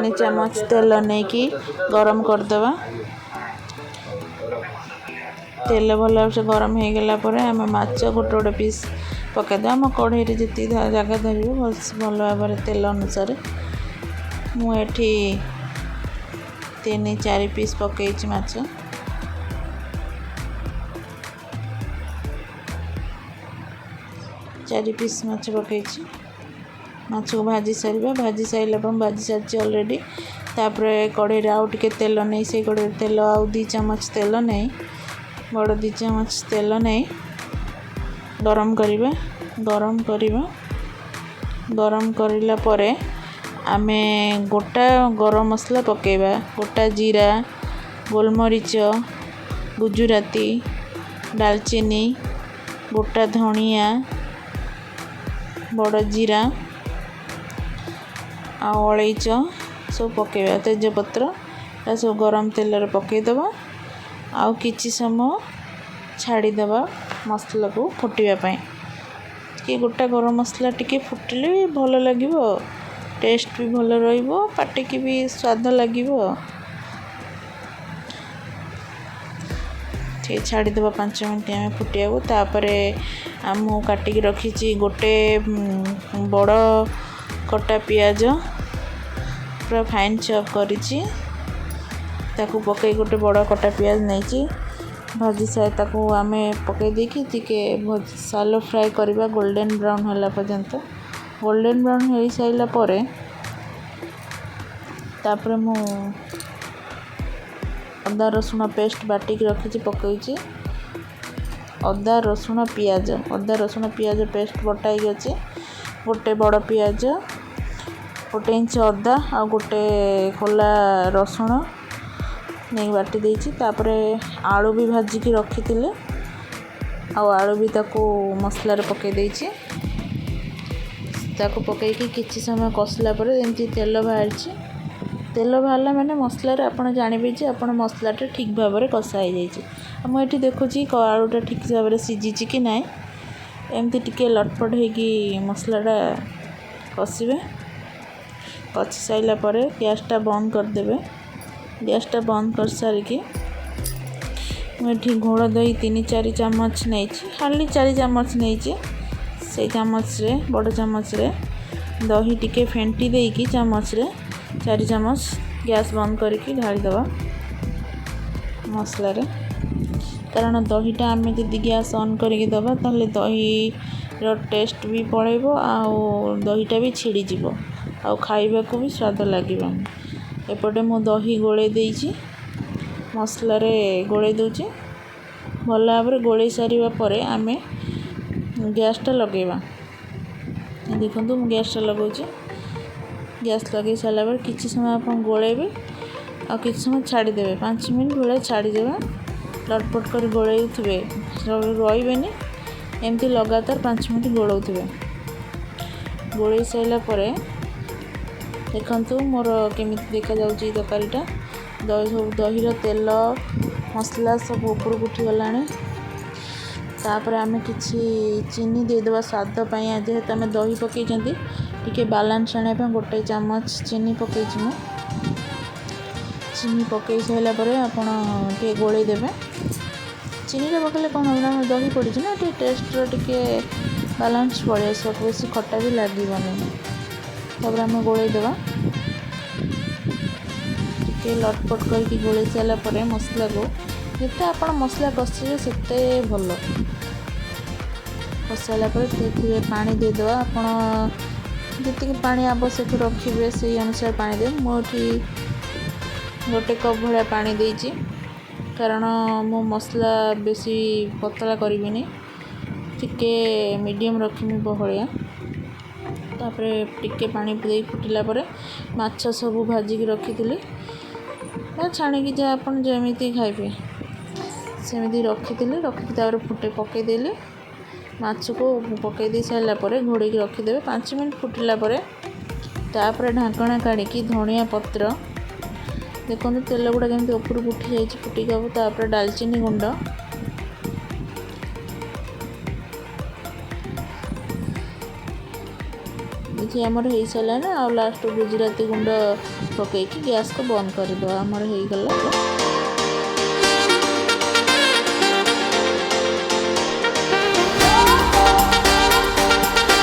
ତିନି ଚାମଚ ତେଲ ନେଇକି ଗରମ କରିଦେବା। ତେଲ ଭଲ ଭାବରେ ଗରମ ହେଇଗଲା ପରେ ଆମେ ମାଛ ଗୋଟେ ଗୋଟେ ପିସ୍ ପକାଇଦେବା। ଆମ କଢ଼େଇରେ ଯେତିକି ଜାଗା ଧରିବ ଭଲ ଭାବରେ ତେଲ ଅନୁସାରେ। ମୁଁ ଏଠି 3-4 ପିସ୍ ପକାଇଛି ମାଛ। 4 ପିସ୍ ମାଛ ପକାଇଛି। ମାଛକୁ ଭାଜି ସାରିବା। ଭାଜି ସାରିଲା ପରେ ମୁଁ ଭାଜି ସାରିଛି ଅଲରେଡ଼ି। ତାପରେ କଢ଼େଇରେ ଆଉ ଟିକେ ତେଲ ନେଇ, ସେଇ କଢ଼େଇରେ ତେଲ ଆଉ 2 ଚାମଚ ତେଲ ନେଇ, ବଡ଼ 2 ଚାମଚ ତେଲ ନେଇ ଗରମ କରିବା। ଗରମ କରିବା। ଗରମ କରିଲା ପରେ ଆମେ ଗୋଟା ଗରମ ମସଲା ପକାଇବା। ଗୋଟା ଜିରା, ଗୋଲମରିଚ, ଗୁଜୁରାତି, ଡାଲଚିନି, ଗୋଟା ଧଣିଆ, ବଡ଼ ଜିରା ଆଉ ଅଳେଇଚ ସବୁ ପକାଇବା। ତେଜପତ୍ର ଏ ସବୁ ଗରମ ତେଲରେ ପକାଇଦେବା। ଆଉ କିଛି ସମୟ ଛାଡ଼ିଦେବା ମସଲାକୁ ଫୁଟିବା ପାଇଁ। ଟିକେ ଗୋଟା ଗରମ ମସଲା ଟିକେ ଫୁଟିଲେ ବି ଭଲ ଲାଗିବ, ଟେଷ୍ଟ ବି ଭଲ ରହିବ, ପାଟିକି ବି ସ୍ୱାଦ ଲାଗିବ। ଟିକେ ଛାଡ଼ିଦେବା 5 ମିନିଟ୍ ଆମେ ଫୁଟିବାକୁ। ତାପରେ ମୁଁ କାଟିକି ରଖିଛି ଗୋଟେ ବଡ଼ କଟା ପିଆଜ, ପୁରା ଫାଇନ୍ ଚପ୍ କରିଛି, ତାକୁ ପକାଇ ଗୋଟେ ବଡ଼ କଟା ପିଆଜ ନେଇଛି। ଭାଜି ସାରି ତାକୁ ଆମେ ପକାଇ ଦେଇକି ଟିକେ ସାଲୋ ଫ୍ରାଏ କରିବା ଗୋଲ୍ଡେନ୍ ବ୍ରାଉନ୍ ହେଲା ପର୍ଯ୍ୟନ୍ତ। ଗୋଲ୍ଡେନ୍ ବ୍ରାଉନ୍ ହେଇସାରିଲା ପରେ ତାପରେ ମୁଁ ଅଦା ରସୁଣ ପେଷ୍ଟ ବାଟିକି ରଖିଛି, ପକାଇଛି। ଅଦା ରସୁଣ ପିଆଜ, ଅଦା ରସୁଣ ପିଆଜ ପେଷ୍ଟ ବଟା ହେଇକି ଅଛି। ଗୋଟେ ବଡ଼ ପିଆଜ, 1 ଇଞ୍ଚ ଅଦା ଆଉ ଗୋଟେ ଖୋଲା ରସୁଣ ନେଇକି ବାଟି ଦେଇଛି। ତାପରେ ଆଳୁ ବି ଭାଜିକି ରଖିଥିଲି, ଆଉ ଆଳୁ ବି ତାକୁ ମସଲାରେ ପକାଇ ଦେଇଛି। ତାକୁ ପକାଇକି କିଛି ସମୟ କଷିଲା ପରେ ଏମିତି ତେଲ ବାହାରିଛି। ତେଲ ବାହାରିଲା ମାନେ ମସଲାରେ ଆପଣ ଜାଣିବେ ଯେ ଆପଣ ମସଲାଟା ଠିକ୍ ଭାବରେ କଷା ହେଇଯାଇଛି। ଆଉ ମୁଁ ଏଠି ଦେଖୁଛି ଆଳୁଟା ଠିକ୍ ଭାବରେ ସିଝିଛି କି ନାହିଁ। ଏମିତି ଟିକେ ଲଟପଟ ହେଇକି ମସଲାଟା କଷିବେ। କଷି ସାରିଲା ପରେ ଗ୍ୟାସ୍ଟା ବନ୍ଦ କରିଦେବେ। ଗ୍ୟାସ୍ଟା ବନ୍ଦ କରିସାରିକି ମୁଁ ଏଠି ଘୋଳ ଦହି 3-4 ଚାମଚ ନେଇଛି, ହାର୍ଡ଼ଲି 4 ଚାମଚ ନେଇଛି। ସେଇ ଚାମଚରେ, ବଡ଼ ଚାମଚରେ ଦହି ଟିକେ ଫେଣ୍ଟି ଦେଇକି ଚାମଚରେ 4 ଚାମଚ ଗ୍ୟାସ୍ ବନ୍ଦ କରିକି ଢାଳିଦେବା ମସଲାରେ। କାରଣ ଦହିଟା ଆମେ ଯଦି ଗ୍ୟାସ୍ ଅନ୍ କରିକି ଦେବା ତାହେଲେ ଦହିର ଟେଷ୍ଟ ବି ପଳେଇବ ଆଉ ଦହିଟା ବି ଛିଡ଼ିଯିବ, ଆଉ ଖାଇବାକୁ ବି ସ୍ୱାଦ ଲାଗିବନି। ଏପଟେ ମୁଁ ଦହି ଗୋଳେଇ ଦେଇଛି, ମସଲାରେ ଗୋଳେଇ ଦେଉଛି। ଭଲ ଭାବରେ ଗୋଳେଇ ସାରିବା ପରେ ଆମେ ଗ୍ୟାସ୍ଟା ଲଗେଇବା। ଦେଖନ୍ତୁ ମୁଁ ଗ୍ୟାସ୍ଟା ଲଗାଉଛି। ଗ୍ୟାସ୍ ଲଗେଇ ସାରିଲା ପରେ କିଛି ସମୟ ଆପଣ ଗୋଳେଇବେ ଆଉ କିଛି ସମୟ ଛାଡ଼ିଦେବେ, 5 ମିନିଟ୍ ଭଳିଆ ଛାଡ଼ିଦେବେ। ଲଟପଟ କରି ଗୋଳେଇଥିବେ, ରହିବେନି, ଏମିତି ଲଗାତାର 5 ମିନିଟ୍ ଗୋଳଉଥିବେ। ଗୋଳେଇ ସାରିଲା ପରେ ଦେଖନ୍ତୁ ମୋର କେମିତି ଦେଖାଯାଉଛି ତରକାରୀଟା। ଦହି ସବୁ, ଦହିର ତେଲ ମସଲା ସବୁ ଉପରକୁ ଉଠିଗଲାଣି। ତାପରେ ଆମେ କିଛି ଚିନି ଦେଇଦେବା ସ୍ୱାଦ ପାଇଁ। ଯେହେତୁ ଆମେ ଦହି ପକାଇଛନ୍ତି, ଟିକେ ବାଲାନ୍ସ ଆଣିବା ପାଇଁ 1 ଚାମଚ ଚିନି ପକାଇଛି ମୁଁ। ଚିନି ପକାଇ ସାରିଲା ପରେ ଆପଣ ଟିକେ ଗୋଳେଇ ଦେବେ। ଚିନିଟା ପକାଇଲେ କ'ଣ ହେବ ନା, ଆମର ଦହି ପଡ଼ିଛି ନା, ଟିକେ ଟେଷ୍ଟର ଟିକେ ବାଲାନ୍ସ ପଳେଇ ଆସିବ, ବେଶୀ ଖଟା ବି ଲାଗିବନି। ତାପରେ ଆମେ ଗୋଳେଇ ଦେବା। ଟିକେ ଲଟପଟ କରିକି ଗୋଳେଇ ସାରିଲା ପରେ ମସଲାକୁ ଯେତେ ଆପଣ ମସଲା କଷିବେ ସେତେ ଭଲ। କଷାଇଲା ପରେ ସେଥିରେ ପାଣି ଦେଇଦେବା। ଆପଣ ଯେତିକି ପାଣି ଆବଶ୍ୟକ ରଖିବେ ସେଇ ଅନୁସାରେ ପାଣି ଦେବେ। ମୁଁ ଏଠି 1 କପ୍ ଭଳିଆ ପାଣି ଦେଇଛି, କାରଣ ମୁଁ ମସଲା ବେଶୀ ପତଳା କରିବିନି, ଟିକେ ମିଡ଼ିୟମ୍ ରଖିବି ବହଳିଆ। ତାପରେ ଟିକେ ପାଣି ଦେଇ ଫୁଟିଲା ପରେ ମାଛ ସବୁ ଭାଜିକି ରଖିଥିଲି, ବା ଛାଣିକି ଯାହା ଆପଣ ଯେମିତି ଖାଇବେ ସେମିତି ରଖିଥିଲି। ରଖିକି ତାପରେ ଫୁଟେ ପକାଇଦେଲି। ମାଛକୁ ପକାଇ ଦେଇ ସାରିଲା ପରେ ଘୋଡ଼େଇକି ରଖିଦେବେ। 5 ମିନିଟ୍ ଫୁଟିଲା ପରେ ତାପରେ ଢାଙ୍କଣା କାଢ଼ିକି ଧଣିଆ ପତ୍ର, ଦେଖନ୍ତୁ ତେଲ ଗୁଡ଼ା କେମିତି ଉପରକୁ ଉଠି ଯାଇଛି ଫୁଟିକି ହବ। ତାପରେ ଡାଲଚିନି ଗୁଣ୍ଡ, ଏଠି ଆମର ହେଇସାରିଲାଣି। ଆଉ ଲାଷ୍ଟ ଗୁଜୁରାତି ଗୁଣ୍ଡ ପକାଇକି ଗ୍ୟାସ୍କୁ ବନ୍ଦ କରିଦେବା। ଆମର ହେଇଗଲା।